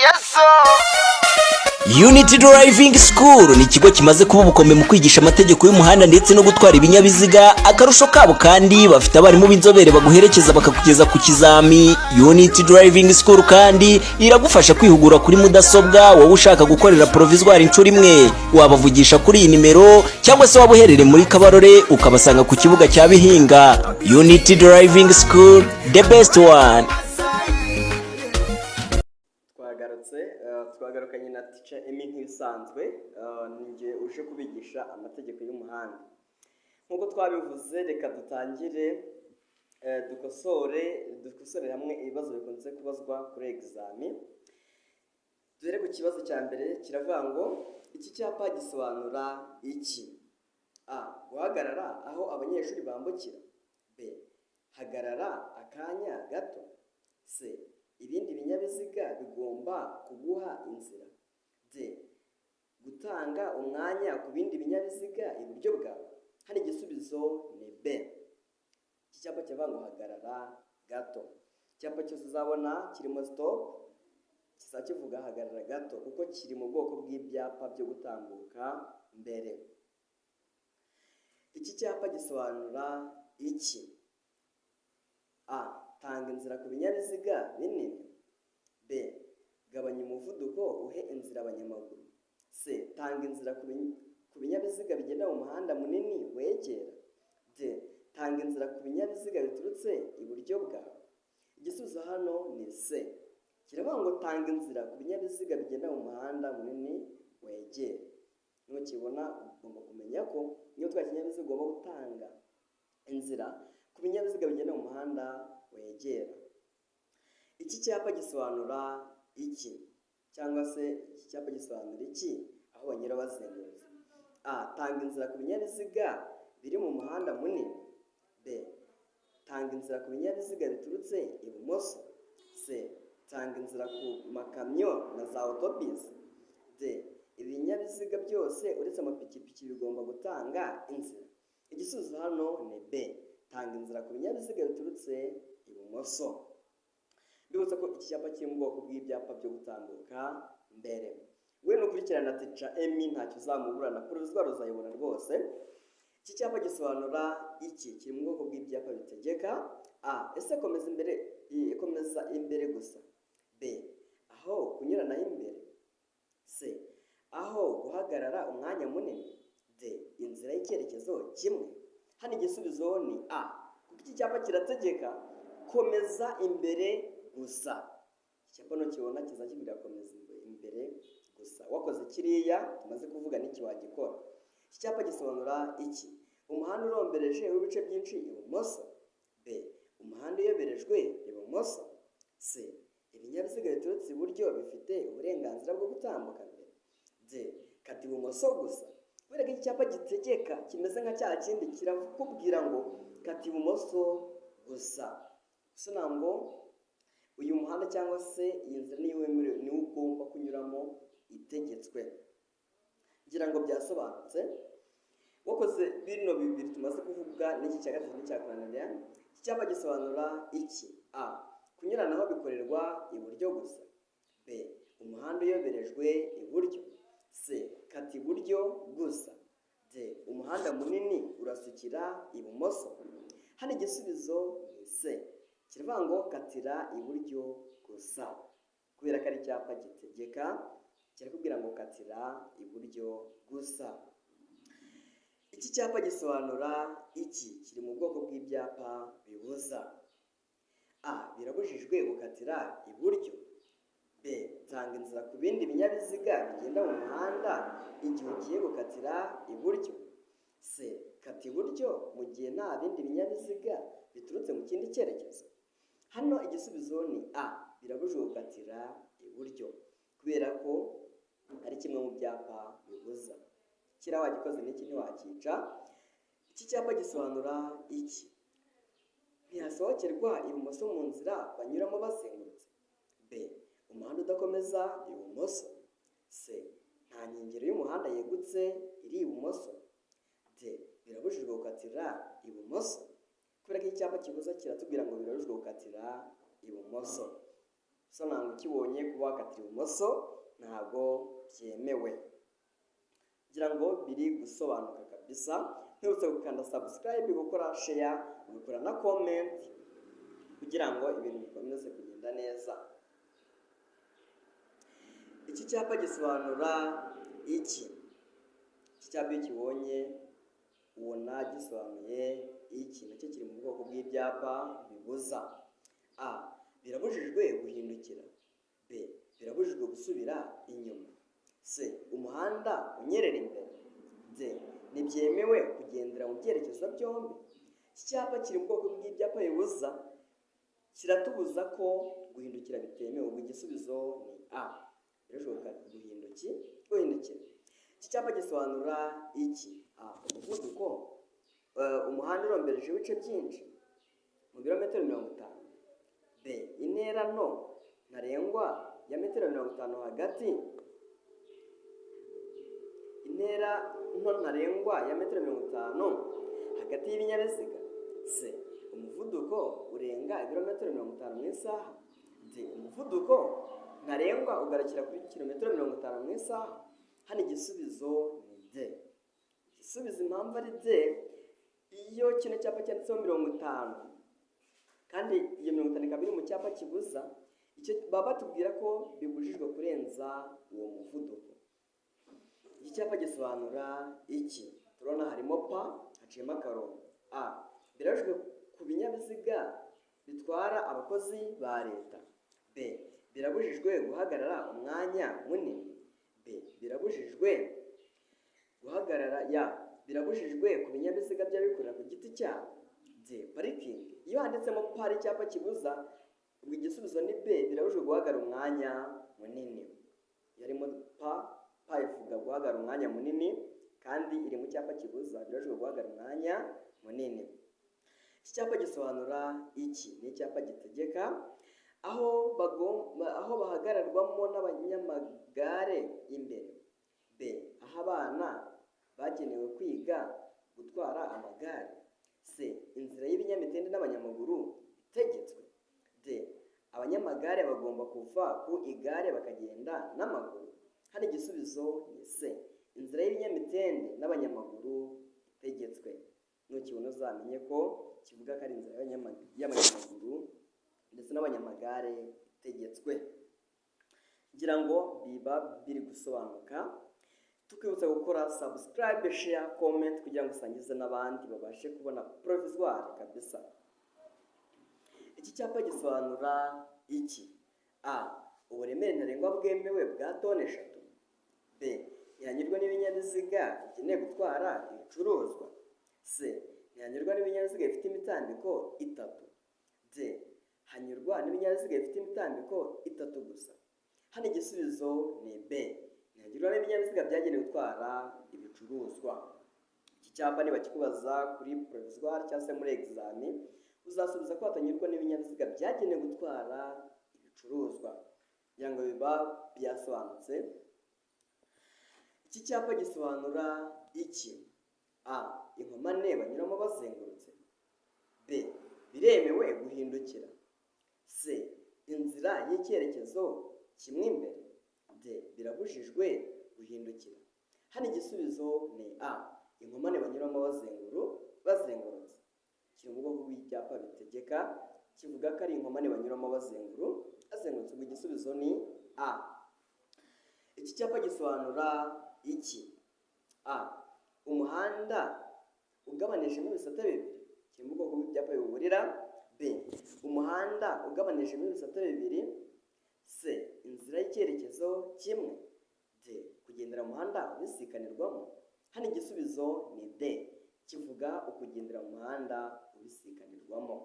Yesu. Unity Driving School ni ikigo kimaze kuba ubukombe mu kwigisha amategeko y'umuhanda ndetse no gutwara ibinyabiziga. Akarusho kabo kandi, bafite abarimu b'inzobere baguherekeza bakakugeza ku kizami. Unity Driving School kandi iragufasha kwihugura kuri mudasobwa, wowe ushaka gukorera provisoire inshuro imwe. Wabavugisha kuri iyi nimero, cyangwa se waba uherereye muri Kabarore ukabasanga ku kibuga cya Bihinga. Unity Driving School, the best one. Twagarutse, twagarukanye na Teacher Emmy nk'ibisanzwe. Ninjye uje kubigisha amategeko y'umuhanda nk'uko twabivuze. Reka dutangire, dukosore hamwe ibibazo bikunze kubazwa kuri examen. Duhere ku kibazo cya mbere, kiravuga ngo: "Iki cyapa gisobanura iki?" A, guhagarara aho abanyeshuri bambukira. B, hagarara akanya gato. C, ibindi binyabiziga bigomba kuguha inzira. D, gutanga umwanya ku bindi binyabiziga iburyo bwawe. Hano igisubizo ni B. Iki cyapa kiravuga ngo hagarara gato. Icyapa cyose uzabona kirimo stop kizaba kivuga hagarara gato, kuko kiri mu bwoko bw'ibyapa byo gutambuka mbere. Iki cyapa gisobanura iki? A, tanga inzira ku binyabiziga binini. B, gabanya umuvuduko uhe inzira abanyamaguru. C, tanga inzira ku binyabiziga bigenda mu muhanda munini wegera. D, tanga inzira ku binyabiziga biturutse iburyo bwawe. Igisubizo hano ni C. Kiravuga ngo tanga inzira ku binyabiziga bigenda mu muhanda munini wegera. Nukibona ugomba kumenya ko niyo utwaye ikinyabiziga ugomba gutanga inzira ku binyabiziga bigenda mu muhanda wegera. Iki cyapa gisobanura iki? Cyangwa se iki cyapa gisobanura iki aho banyura bazengurutse? A, tanga inzira ku binyabiziga biri mu muhanda munini. B, tanga inzira ku binyabiziga biturutse ibumoso. C, tanga inzira ku makamyo na za otobisi. D, ibinyabiziga byose uretse amapikipiki bigomba gutanga inzira. Igisubizo hano ni B, tanga inzira ku binyabiziga biturutse ibumoso. Mbibutsa ko iki cyapa kiri mu bwoko bw'ibyapa byo gutambuka mbere. We nukurikirana Teacher Emmy ntacyo uzamuburana, provisoire uzayibona rwose. Iki cyapa gisobanura iki? Kiri mu bwoko bw'ibyapa bitegeka. A, ese komeza imbere, komeza imbere gusa. B, aho kunyuranaho imbere. C, aho guhagarara umwanya munini. D, inzira y'icyerekezo kimwe. Hano igisubizo ni A, kuko iki cyapa kirategeka komeza imbere gusa. Iki cyapa nukibona kiza kibwira komeza imbere gusa. Wakoze kiriya tumaze kuvuga n'iki wagikora. Iki cyapa gisobanura iki? Umuhanda urombereje w'ibice byinshi ibumoso. B, umuhanda uyoberejwe ibumoso. C, ibinyabiziga biturutse iburyo bifite uburenganzira bwo gutambuka mbere. D, kata ibumoso gusa. Kubera ko iki cyapa gitegeka kimeze nka cya kindi, kirakubwira ngo kata ibumoso gusa, bisobanura ngo uyu muhanda cyangwa se iyi nzira niyo wemerewe, niwo ugomba kunyuramo itegetswe. Ngira ngo byasobanutse. Wakoze bino bibiri tumaze kuvuga, n'iki cya gatatu n'icyakunanira. Iki cyapa gisobanura iki? A, kunyuranaho bikorerwa iburyo gusa. B, umuhanda uyoberejwe iburyo. C, kata iburyo gusa. D, umuhanda munini urasukira ibumoso. Hano igisubizo ni C. Kiravuga ngo katira iburyo gusa. Kubera ko ari icyapa gitegeka, kirakubwira ngo katira iburyo gusa. Iki cyapa gisobanura iki? Kiri mu bwoko bw'ibyapa bibuza. A, birabujijwe gukatira iburyo. B, tanga inzira ku bindi binyabiziga bigenda mu muhanda igihe ugiye gukatira iburyo. C, kata iburyo mu gihe nta bindi binyabiziga biturutse mu kindi cyerekezo. Hano igisubizo ni A, birabujijwe gukatira iburyo, kubera ko ari kimwe mu byapa bibuza. Kiriya wagikoze n'iki ntiwakica. Iki cyapa gisobanura iki? Ntihasohokerwa ibumoso mu nzira banyuramo bazengurutse. B, umuhanda udakomeza ibumoso. C, nta nkengero y'umuhanda yegutse iri ibumoso. D, birabujijwe gukatira ibumoso. Kubera ko icyapa kibuza kiratubwira ngo birabujijwe gukatira ibumoso. Bisobanura ngo ukibonye kuba wakatira ibumoso ntabwo byemewe. Ngira ngo biri gusobanuka kabisa. Nkwibutsa gukanda subscribe, gukora share, gukora na comment kugira ngo ibintu bikomeze kugenda neza. Iki cyapa gisobanura iki? Iki cyapa iyo ukibonye ubona gisobanuye iki? Nacyo kiri mu bwoko bw'ibyapa bibuza. A, birabujijwe guhindukira. B, birabujijwe gusubira inyuma. C, umuhanda unyerera imbere. D, ntibyemewe kugendera mu byerekezo byombi. Iki cyapa kiri mu bwoko bw'ibyapa bibuza, kiratubuza ko guhindukira bitemewe. Ubwo igisubizo ni A, birashoboka guhindukira. Iki cyapa gisobanura iki? A, umuvuduko, umuhanda urombereje ibice byinshi mu birometero 50. B, intera nto ntarengwa ya metero 50 hagati, intera nto ntarengwa ya metero 50 hagati y'ibinyabiziga. C, umuvuduko urenga ibirometero 50 mu isaha. D, umuvuduko ntarengwa ugarukira kuri kilometero 50 mu isaha. Hano igisubizo ni D. Igisubizo impamvu ari D, iyo kino cyapa cyanditseho 50 kandi iyo 50 ikaba iri mu cyapa kibuza, icyo baba batubwira ko bibujijwe kurenza uwo muvuduko. Iki cyapa gisobanura iki? Turabona harimo P, haciyemo akarongo. A, birabujijwe ku binyabiziga bitwara abakozi ba leta. B, birabujijwe guhagarara umwanya munini. B, birabujijwe guhagarara ya birabujijwe ku binyabiziga by'abikorera ku giti cyabo. D, parikingi. Iyo handitsemo P ari icyapa kibuza, ubwo igisubizo ni B, birabujijwe guhagarara umwanya munini. Yarimo P, P ivuga guhagarara umwanya munini kandi iri mu cyapa kibuza, birabujijwe guhagarara umwanya munini. Iki cyapa gisobanura iki? Ni icyapa gitegeka aho aho bahagararwamo n'abanyamagare imbere. B, aho abana bagenewe kwiga gutwara amagare. C, inzira y'ibinyamitende n'abanyamaguru itegetswe. D, abanyamagare bagomba kuva ku igare bakagenda n'amaguru. Hano igisubizo ni C, inzira y'ibinyamitende n'abanyamaguru itegetswe. Nukibona uzamenye ko kivuga ko ari inzira y'abanyamaguru ndetse n'abanyamagare itegetswe. Ngira ngo biba biri gusobanuka. Tukwibutsa gukora subscribe, share, comment kugira ngo usangize n'abandi babashe kubona provisoire kabisa. Iki cyapa gisobanura iki? A, uburemere ntarengwa bwemewe bwa toni 3. B, ntihanyurwa n'ibinyabiziga bigenewe gutwara ibicuruzwa. C, ntihanyurwa n'ibinyabiziga bifite imitambiko 3. D, hanyurwa n'ibinyabiziga bifite imitambiko 3 gusa. Hano igisubizo ni B, ntihanyurwa n'ibinyabiziga byagenewe gutwara ibicuruzwa. Iki cyapa nibakikubaza kuri provisoire cyangwa se muri examen, uzasubiza ko hatanyurwa n'ibinyabiziga byagenewe gutwara ibicuruzwa. Kugira ngo biba byasobanutse. Iki cyapa gisobanura iki? A, inkomane banyuramo bazengurutse. B, biremewe guhindukira. C, inzira y'icyerekezo kimwe imbere. D, birabujijwe guhindukira. Hano igisubizo ni A, inkomane banyuramo bazengurutse. Kiri mu bwoko bw'ibyapa bitegeka, kivuga ko ari inkomane banyuramo bazengurutse. Ubwo igisubizo ni A. Iki cyapa gisobanura iki? A, umuhanda ugabanijemo ibisate bibiri. Kiri mu bwoko bw'ibyapa biburira. B, umuhanda ugabanijemo ibisate bibiri. C, inzira y'icyerekezo kimwe. D, kugendera mu muhanda ubisikanirwamo. Hano igisubizo ni D, kivuga ukugendera mu muhanda ubisikanirwamo.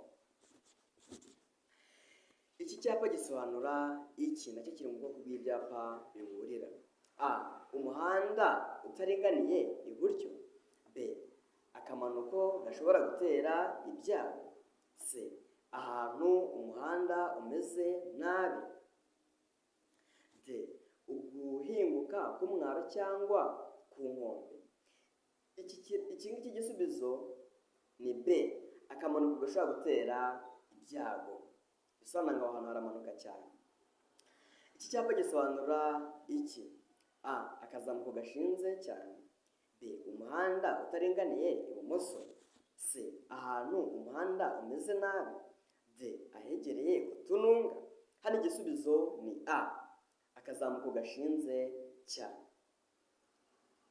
Iki cyapa gisobanura iki? Nacyo kiri mu bwoko bw'ibyapa biburira. A, umuhanda utaringaniye iburyo. B, akamanuko gashobora gutera ibyago. C, ahantu umuhanda umeze nabi. D, uguhinguka k'umwaro cyangwa ku nkombe. Iki ngiki gisubizo ni B, akamanuko gashobora gutera ibyago. Bisobanura ngo aho hantu haramanuka cyane. Iki cyapa gisobanura iki? A. Akazamuko gashinze cyane. B. Umuhanda utaringaniye ibumoso. C. Ahantu umuhanda umeze nabi. D. Ahegereye utununga. Hano igisubizo ni A. Akazamuko gashinze cyane.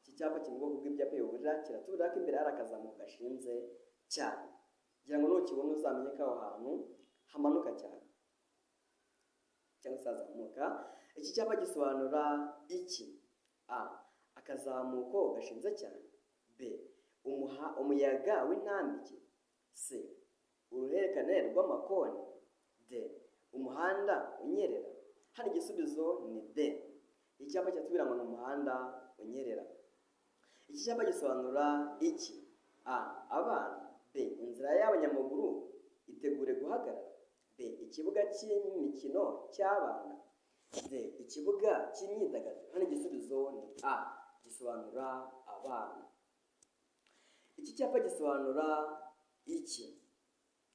Iki cyapa kiri mu bwoko bw'ibyapa biburira, kiratubwira ko imbere hari akazamuko gashinze cyane. Kugira ngo nukibona uzamenye ko aho hantu hamanuka cyane cyangwa se hazamuka. Iki cyapa gisobanura iki? A. Akazamuko gashinze cyane. B. Umuyaga w'intambike. C. Uruhererekane rw'amakoni. D. Umuhanda unyerera. Hano igisubizo ni D. Icyapa kiratubwira ngo ni umuhanda unyerera. Iki cyapa gisobanura iki? A. Abana. B. Inzira y'abanyamaguru itegure guhagarara. B. Ikibuga cy'imikino cy'abana. D. Ikibuga cy'imyidagaduro. Hano igisubizo ni A. Gisobanura abana. Iki cyapa gisobanura iki?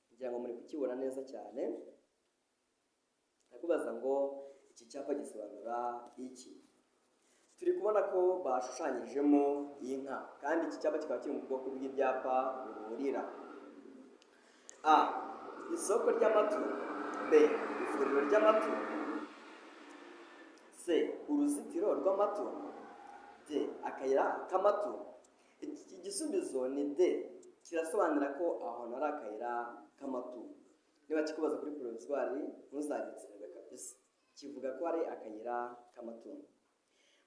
Kugira ngo muri kukibona neza cyane, ndakubaza ngo iki cyapa gisobanura iki? Turi kubona ko bashushanyijemo inka, kandi iki cyapa kikaba kiri mu bwoko bw'ibyapa biburira. A. Isoko ry'amatungo. B. Ivuriro ry'amatungo. C. Uruzitiro rw'amatungo. D. Akayira k'amatungo. Iki gisubizo ni D. Kirasobanura ko aho hantu hari akayira k'amatungo. Niba kikubaza kuri provisoire, ntuzagitsindwe kabisa. Kivuga ko ari akayira k'amatungo.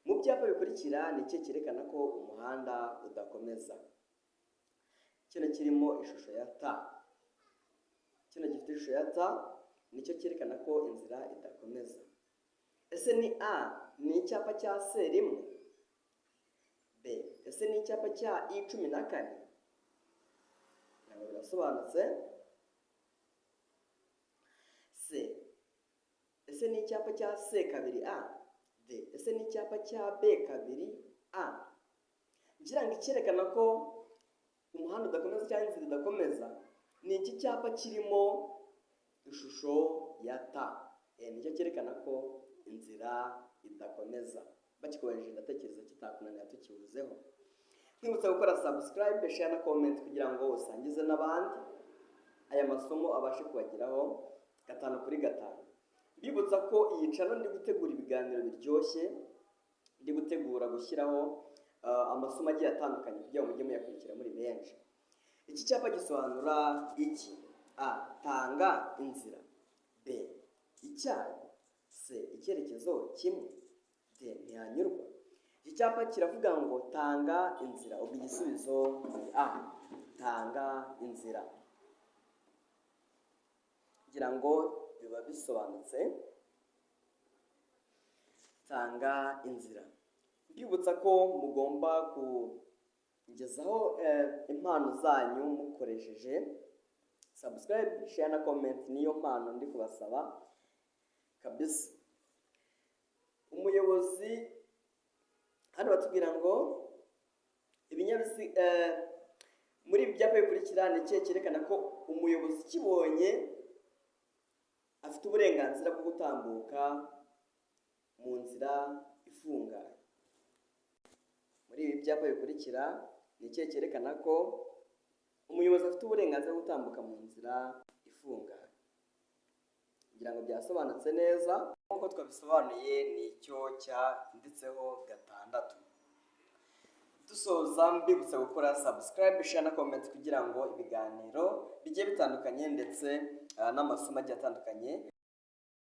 Mu byapa bikurikira, ni cyo cyerekana ko umuhanda udakomeza? Kino kirimo ishusho ya T, kino gifite ishusho ya T, nicyo cyerekana ko inzira idakomeza. Ese ni A, ni icyapa cya C rimwe? B, ese ni icyapa cya I 14? Ntabwo birasobanutse. C, ese ni icyapa cya C kabiri A? D, ese ni icyapa cya B kabiri A? Ngira ngo icyerekana ko umuhanda udakomeza cyangwa inzira idakomeza ni iki cyapa kirimo ishusho ya T. Nicyo cyerekana ko inzira idakomeza. Bakikubajije, ndatekereza kitakunanira. Tukibuzeho, nkwibutsa gukora subscribe, share na comment kugira ngo usangize n'abandi aya masomo abashe kubageraho gatanu kuri gatanu. Mbibutsa ko iyi channel ndi gutegura ibiganiro biryoshye, ndi gutegura gushyiraho amasomo agiye atandukanye kugira ngo mujye muyakurikira muri benshi. Iki cyapa gisobanura iki? A. Tanga inzira. B. Icyago. C. Icyerekezo kimwe. D. Ntihanyurwa. Iki cyapa kiravuga ngo tanga inzira. Ubwo igisubizo ni A, tanga inzira. Kugira ngo biba bisobanutse, tanga inzira. Mbibutsa ko mugomba kugezaho impano zanyu mukoresheje subscribe, share na comment. Niyo mpano ndi kubasaba kabisa. Umuyobozi hano batubwira ngo ibinyabiziga, muri ibi byapa bikurikira, ni ikihe cyerekana ko umuyobozi ukibonye afite uburenganzira bwo gutambuka mu nzira ifunganye? Muri ibi byapa bikurikira, ni ikihe cyerekana ko umuyobozi afite uburenganzira bwo gutambuka mu nzira ifunganye? Kugira ngo byasobanutse neza nk'uko twabisobanuye, ni icyo cyanditseho gatandatu. Dusoza, mbibutsa gukora subscribe, share na comment kugira ngo ibiganiro bigiye bitandukanye ndetse n'amasomo agiye atandukanye.